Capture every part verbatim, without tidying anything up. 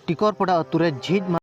ᱴᱤᱠᱚᱨᱯᱟᱲᱟ ᱟᱹᱛᱩ ᱨᱮ ᱡᱷᱤᱡ ᱢᱟ-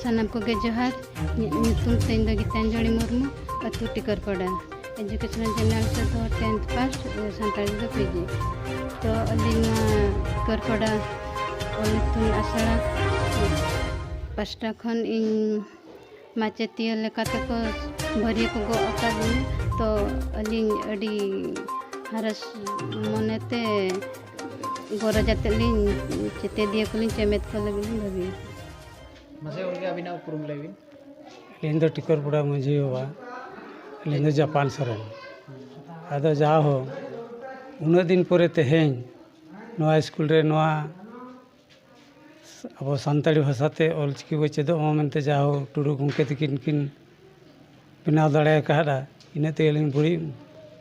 ᱥᱟᱱᱟᱢ ᱠᱚᱜᱮ ᱡᱚᱦᱟᱨ᱾ ᱤᱧᱟᱹᱜ ᱧᱩᱛᱩᱢ ᱛᱤᱧ ᱫᱚ ᱜᱤᱛᱟᱧᱡᱚᱞᱤ ᱢᱩᱨᱢᱩ, ᱟᱹᱛᱩ ᱴᱤᱠᱚᱨᱯᱟᱲᱟ᱾ Educational General ᱛᱮᱫᱚ tenth pass, ᱥᱟᱱᱛᱟᱲᱤ ᱛᱮᱫᱚ P G᱾ ᱛᱚ ᱟᱹᱞᱤᱧ ᱱᱚᱣᱟ ᱴᱤᱠᱚᱨᱯᱟᱲᱟ ᱚᱞ ᱤᱛᱩᱱ ᱟᱥᱲᱟ ᱯᱟᱥᱴᱟ ᱠᱷᱚᱱ ᱤᱧ ᱢᱟᱪᱮᱛᱤᱭᱟᱹ ᱞᱮᱠᱟᱛᱮ ᱠᱚ ᱵᱷᱟᱹᱨᱭᱟᱹ ᱠᱚ ᱜᱚᱜ ᱟᱠᱟᱫ ᱞᱤᱧᱟ᱾ ᱛᱚ ᱟᱹᱞᱤᱧ ᱟᱹᱰᱤ ᱦᱟᱨᱟᱥ ᱢᱚᱱᱮᱛᱮ ᱜᱚᱨᱚᱡᱽ ᱟᱛᱮᱫ ᱞᱤᱧ ᱪᱮᱛᱮᱫᱤᱭᱟᱹ ᱠᱚᱞᱤᱧ ᱪᱮᱢᱮᱫ ᱠᱚ ᱞᱟᱹᱜᱤᱫ ᱞᱤᱧ ᱵᱷᱟᱹᱵᱤᱭᱟ᱾ ᱢᱟᱥᱮ ᱜᱚᱢᱠᱮ, ᱟᱹᱵᱤᱱᱟᱜ ᱩᱯᱨᱩᱢ ᱞᱟᱹᱭ ᱵᱤᱱ᱾ ᱟᱹᱞᱤᱧ ᱫᱚ ᱴᱤᱠᱚᱨ ᱯᱟᱲᱟ ᱢᱟᱹᱡᱷᱤ ᱵᱟᱵᱟ᱾ ᱟᱹᱞᱤᱧ ᱫᱚ ᱡᱟᱯᱟᱱ ᱥᱚᱨᱮᱱ᱾ ᱟᱫᱚ ᱡᱟᱦᱳ, ᱩᱱᱟᱹᱜ ᱫᱤᱱ ᱯᱚᱨᱮ ᱛᱮᱦᱮᱧ ᱱᱚᱣᱟ ᱥᱠᱩᱞ ᱨᱮ ᱱᱚᱣᱟ ᱟᱵᱚ ᱥᱟᱱᱛᱟᱲᱤ ᱵᱷᱟᱥᱟᱛᱮ ᱚᱞᱪᱤᱠᱤ ᱵᱚ ᱪᱮᱫᱚᱜ ᱢᱟ ᱢᱮᱱᱛᱮ ᱡᱟᱦᱳ ᱴᱩᱰᱩ ᱜᱚᱢᱠᱮ ᱛᱟᱹᱠᱤᱱ ᱠᱤᱱ ᱵᱮᱱᱟᱣ ᱫᱟᱲᱮ ᱟᱠᱟᱫᱼᱟ, ᱤᱱᱟᱹ ᱛᱮᱜᱮ ᱟᱹᱞᱤᱧ ᱵᱟᱹᱲᱤᱡ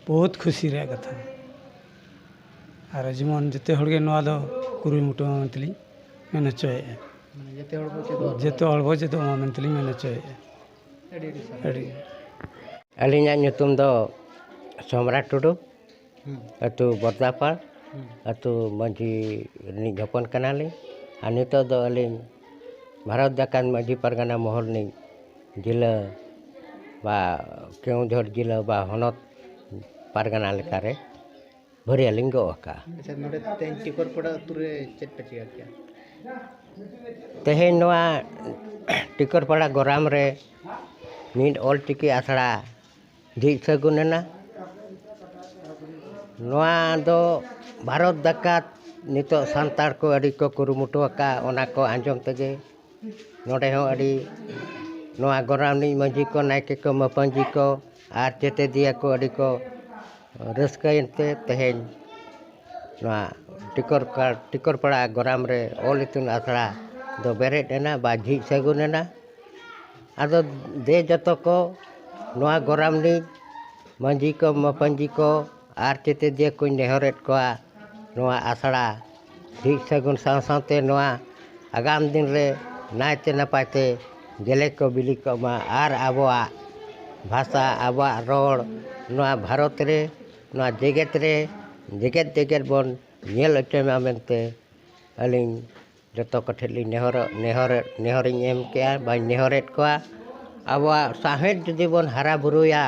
ᱵᱚᱦᱩᱛ ᱠᱷᱩᱥᱤ ᱨᱮᱭᱟᱜ ᱠᱟᱛᱷᱟ᱾ ᱟᱨ ᱡᱮᱢᱚᱱ ᱡᱚᱛᱚ ᱦᱚᱲᱜᱮ ᱱᱚᱣᱟ ᱫᱚ ᱠᱩᱨᱩᱢᱩᱴᱩ ᱢᱟ ᱢᱮᱱᱛᱮᱞᱤᱧ ᱢᱮᱱ ᱦᱚᱪᱚᱭᱮᱫᱼᱟ᱾ ᱢᱟᱱᱮ ᱡᱚᱛᱚ ᱦᱚᱲ ᱵᱚ ᱪᱮᱫᱚᱜ᱾ ᱡᱚᱛᱚ ᱦᱚᱲ ᱵᱚ ᱪᱮᱫᱚᱜ ᱢᱟ ᱢᱮᱱᱛᱮᱞᱤᱧ ᱢᱮᱱ ᱦᱚᱪᱚᱭᱮᱫᱼᱟ᱾ ᱟᱹᱰᱤ ᱟᱹᱰᱤ ᱥᱟᱨᱦᱟᱣ᱾ ᱟᱹᱰᱤ᱾ ᱟᱹᱞᱤᱧᱟᱜ ᱧᱩᱛᱩᱢ ᱫᱚ ᱥᱚᱢᱨᱟᱴ ᱴᱩᱰᱩ, ᱦᱩᱸ᱾ ᱟᱹᱛᱩ ᱵᱚᱨᱫᱟᱯᱟᱲ, ᱦᱩᱸ᱾ ᱟᱹᱛᱩ ᱢᱟᱹᱡᱷᱤ ᱨᱤᱱᱤᱡ ᱦᱚᱯᱚᱱ ᱠᱟᱱᱟᱞᱤᱧ᱾ ᱟᱨ ᱱᱤᱛᱚᱜ ᱫᱚ ᱟᱹᱞᱤᱧ ᱵᱷᱟᱨᱚᱛ ᱡᱟᱠᱟᱛ ᱢᱟᱹᱡᱷᱤ ᱯᱟᱨᱜᱟᱱᱟ ᱢᱚᱦᱚᱞ ᱨᱤᱱᱤᱡ ᱡᱤᱞᱟᱹ ᱵᱟ ᱠᱮᱣᱚᱱᱡᱷᱚᱨ ᱡᱤᱞᱟᱹ ᱵᱟ ᱦᱚᱱᱚᱛ ᱯᱟᱨᱜᱟᱱᱟ ᱞᱮᱠᱟᱨᱮ ᱵᱷᱟᱹᱨᱭᱟᱹ ᱞᱤᱧ ᱜᱚᱜ ᱟᱠᱟᱫᱼᱟ᱾ ᱟᱪᱪᱷᱟ, ᱱᱚᱰᱮ ᱛᱮᱦᱮᱧ ᱴᱤᱠᱚᱨᱯᱟᱲᱟ ᱟᱹᱛᱩ ᱨᱮ ᱪᱮᱫ ᱯᱮ ᱪᱤᱠᱟᱹ ᱠᱮᱜᱼᱟ? ᱛᱮᱦᱮᱧ ᱱᱚᱣᱟ ᱴᱤᱠᱚᱨᱯᱟᱲᱟ ᱜᱚᱨᱟᱢ ᱨᱮ ᱢᱤᱫ ᱚᱞᱪᱤᱠᱤ ᱟᱥᱲᱟ ᱡᱷᱤᱡ ᱥᱟᱹᱜᱩᱱ ᱮᱱᱟ᱾ ᱱᱚᱣᱟ ᱫᱚ ᱵᱷᱟᱨᱚᱛ ᱡᱟᱠᱟᱛ ᱱᱤᱛᱚᱜ ᱥᱟᱱᱛᱟᱲ ᱠᱚ ᱟᱹᱰᱤ ᱠᱚ ᱠᱩᱨᱩᱢᱩᱴᱩ ᱟᱠᱟᱫ, ᱚᱱᱟ ᱠᱚ ᱟᱸᱡᱚᱢ ᱛᱮᱜᱮ ᱱᱚᱰᱮ ᱦᱚᱸ ᱟᱹᱰᱤ ᱱᱚᱣᱟ ᱜᱚᱨᱟᱢ ᱨᱤᱱᱤᱡ ᱢᱟᱹᱡᱷᱤ ᱠᱚ, ᱱᱟᱭᱠᱮ ᱠᱚ, ᱢᱟᱹᱯᱟᱹᱧᱡᱤ ᱠᱚ ᱟᱨ ᱪᱮᱛᱮᱫᱤᱭᱟᱹ ᱠᱚ ᱟᱹᱰᱤ ᱠᱚ ᱨᱟᱹᱥᱠᱟᱹᱭᱮᱱ ᱛᱮ ᱛᱮᱦᱮᱧ ᱱᱚᱣᱟ ᱴᱤᱠᱚᱨ-, ᱴᱤᱠᱚᱨᱯᱟᱲᱟ ᱜᱚᱨᱟᱢ ᱨᱮ ᱚᱞ ᱤᱛᱩᱱ ᱟᱥᱲᱟ ᱫᱚ ᱵᱮᱨᱮᱫ ᱮᱱᱟ ᱵᱟ ᱡᱷᱤᱡ ᱥᱟᱹᱜᱩᱱ ᱮᱱᱟ᱾ ᱟᱫᱚ ᱫᱮ ᱡᱚᱛᱚ ᱠᱚ ᱱᱚᱣᱟ ᱜᱚᱨᱟᱢ ᱨᱤᱱᱤᱡ ᱢᱟᱹᱡᱷᱤ ᱠᱚ, ᱢᱟᱹᱯᱟᱹᱧᱡᱤ ᱠᱚ ᱟᱨ ᱪᱮᱛᱮᱫᱤᱭᱟᱹ ᱠᱚᱧ ᱱᱮᱦᱚᱨᱮᱫ ᱠᱚᱣᱟ, ᱱᱚᱣᱟ ᱟᱥᱲᱟ ᱡᱷᱤᱡ ᱥᱟᱹᱜᱩᱱ ᱥᱟᱶ ᱥᱟᱶᱛᱮ ᱱᱚᱣᱟ ᱟᱜᱟᱢ ᱫᱤᱱ ᱨᱮ ᱱᱟᱭᱛᱮ ᱱᱟᱯᱟᱭ ᱛᱮ ᱜᱮᱞᱮ ᱠᱚ ᱵᱤᱞᱤ ᱠᱚᱜ ᱢᱟ ᱟᱨ ᱟᱵᱚᱣᱟᱜ ᱵᱷᱟᱥᱟ, ᱟᱵᱚᱣᱟᱜ ᱨᱚᱲ, ᱱᱚᱣᱟ ᱵᱷᱟᱨᱚᱛ ᱨᱮ, ᱱᱚᱣᱟ ᱡᱮᱜᱮᱛ ᱨᱮ, ᱡᱮᱜᱮᱛ ᱡᱮᱜᱮᱛ ᱵᱚᱱ ᱧᱮᱞ ᱦᱚᱪᱚᱭ ᱢᱟ ᱢᱮᱱᱛᱮ ᱟᱹᱞᱤᱧ ᱡᱚᱛᱚ ᱠᱚᱴᱷᱮᱱ ᱞᱤᱧ ᱱᱮᱦᱚᱨᱚᱜ, ᱱᱮᱦᱚᱨ, ᱱᱮᱦᱚᱨᱤᱧ ᱮᱢ ᱠᱮᱜᱼᱟ, ᱵᱟᱹᱧ ᱱᱮᱦᱚᱨᱮᱫ ᱠᱚᱣᱟ᱾ ᱟᱵᱚᱣᱟᱜ ᱥᱟᱶᱦᱮᱫ ᱡᱩᱫᱤ ᱵᱚᱱ ᱦᱟᱨᱟ ᱵᱩᱨᱩᱭᱟ,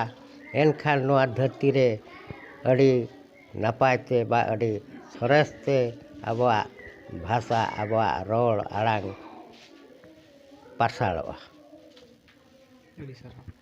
ᱮᱱᱠᱷᱟᱱ ᱱᱚᱣᱟ ᱫᱷᱟᱹᱨᱛᱤ ᱨᱮ ᱟᱹᱰᱤ ᱱᱟᱯᱟᱭ ᱛᱮ ᱵᱟ ᱟᱹᱰᱤ ᱥᱚᱨᱮᱥ ᱛᱮ ᱟᱵᱚᱣᱟᱜ ᱵᱷᱟᱥᱟ, ᱟᱵᱚᱣᱟᱜ ᱨᱚᱲ ᱟᱲᱟᱝ ᱯᱟᱨᱥᱟᱞᱚᱜᱼᱟ᱾ ᱟᱹᱰᱤ ᱥᱟᱨᱦᱟᱣ᱾